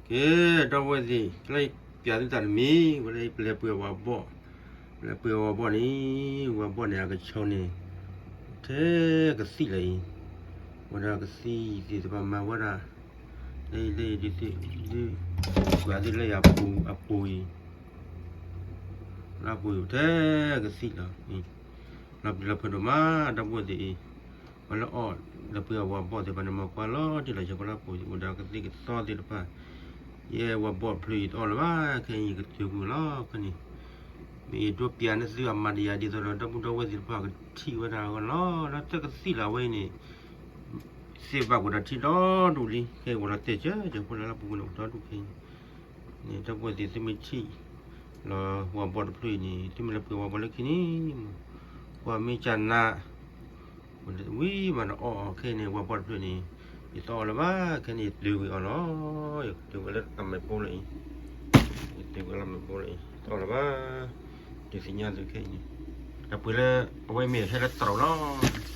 ကဲ, ဒီပုၢ်ဝဲၢ်သ့ၣ်, ကျဲပျးသုတၢ်တမံၤ, ဝဲဒၣ်ပလဲၤပှ့ၤဝါဘီၣ်, ပလဲၤပှ့ၤဝါဘီၣ်န့ၣ်, ဝါဘီၣ်န့ၣ် အကဆီန့ၣ်, ထဲကသံၣ်လၢအံၤ, ဝဲဒၣ်ကသံၣ်သ့ၣ်တဖၣ်မၤဝဲဒၣ်, လၢအံၤလၢအံၤဒ်သိး, ဒ်သိး, ကွၢ်သ့ၣ်လၢအံၤအပူၤအံၤ, လၢအပူၤအံၤထဲကသံၣ်လီၤ, လီၤပျံၤလီၤဖုးဒိၣ်မး ဒီပုၢ်ဝဲၢ်သ့ၣ်အံၤ, ပှၤလၢအီၣ်လၢပှ့ၤအဝါဘီၣ်သ့ၣ်တဖၣ်န့ၣ် မၤကွၢ်လီၤတံၢ်လီၤဆဲး ပှၤလၢအပူၤအံၤ အိၣ်ဒီးကသံၣ်ကသီသ့ၣ်တဖၣ်, ယဲဝါဘီၣ်တဖျၢၣ်အံၤတအီၣ်လၢၤဘၣ်, ခဲအံၤယကတုၤကွံာ်လီၤခဲန့ၣ်, မ့ၢ်အဒိပျးန့ၢ်သုအမၤတယၤဒ်သိးဒီး ဒီပုၢ်ဝဲၢ်သ့ၣ်တဖၣ်ကထံၣ်ဝဲဒၣ်အဂီၢ်လီၤ, လၢတၢ်ကသံၣ်လီၤဝဲအံၤန့ၣ်, သ့ၣ်ဘၣ်ကအိၣ်ဒီးထံဒီဒူၣ်လံ, ခဲအံၤအိၣ်ဒီးတဲာ်ကၢကၢဖိလၢလၢပူၤကွံာ်န့ၣ် အိၣ်ဒီဒူၣ်ခဲအံၤ, န့ၣ် ဒီပုၢ်ဝဲၢ်သ့ၣ် သုမ့ၢ်ထံၣ်လီၤဝါဘီၣ်တဖျၢၣ်အံၤန့ၣ် သုမ့ၢ်လၢပှ့ၤဝါဘီၣ်လၢခံန့ၣ်, ကွၢ်မ့ၢ်ကနး ဝံၤမးဒီးအီၣ်အီၤခဲအံၤန့ၣ် ဝါဘီၣ်တဖျၢၣ်န့ၣ်, ယတအီၣ်လၢၤဘၣ်, ခဲန့ၣ်ယတုၤကွံာ်အီၤလီၤ, ယကတုၤကွံာ်လၢအမဲာ်ဘိလၢအံၤ, ယတုၤကွံာ်လၢအမဲာ်ဘိလၢအံၤ တအီၣ်လၢၤဘၣ်, ဒုးသ့ၣ်ညါသုခဲအံၤန့ၣ်, ဒီးပှ့ၤလၢအဝဲအံၤမ့ၢ်ဟဲလၢတရူးလီၤ,